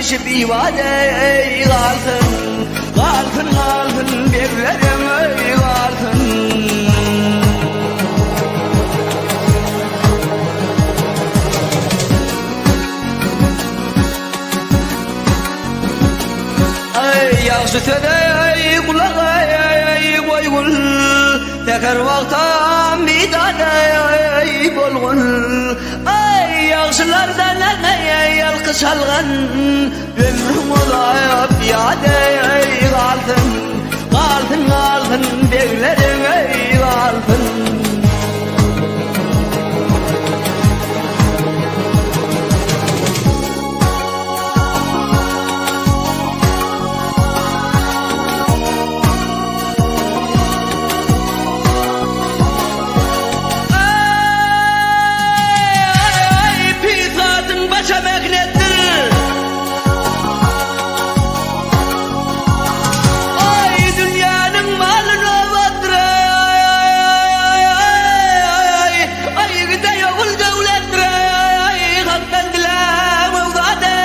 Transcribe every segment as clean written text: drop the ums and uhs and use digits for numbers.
kişi biwada ey galsyn. Galsyn galsyn beglerim ey galsyn. Aý ýagşy söze ey gulak ey goýgul. Säher wagtam bidada ey bolgul. Aý ýagşylardan ey alkyş algan. Ömrüň uzap ýada ey galsyn. Galsyn galsyn begleriň ey galsyn. Aý, pis hatyn başa mähnetdir. Aý, dünýäniň maly nobatdyr. Aý, ýigide ýogul döwletdir. Aý, Hakdan dilä möwzade.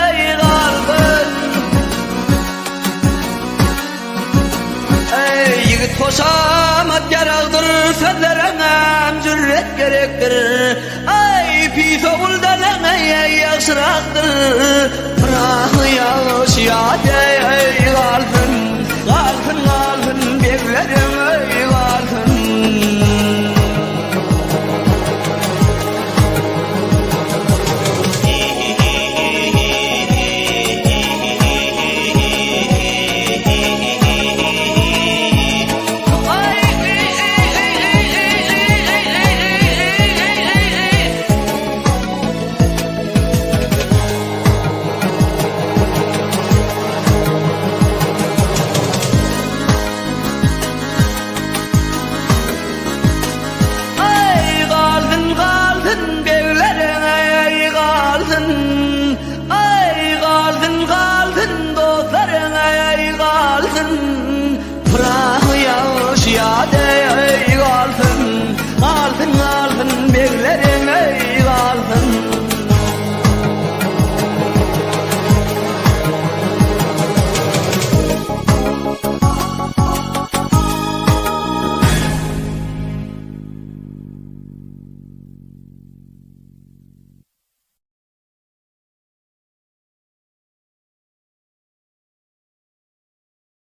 Aý, galsyn. Eý, ýigit hoşamat ýaragdyr, Sözlereňem jürret gerekdir. Eý, pis oguldan eý, ýagşyrakdyr. Pyragy ýagyş ýa-da eý.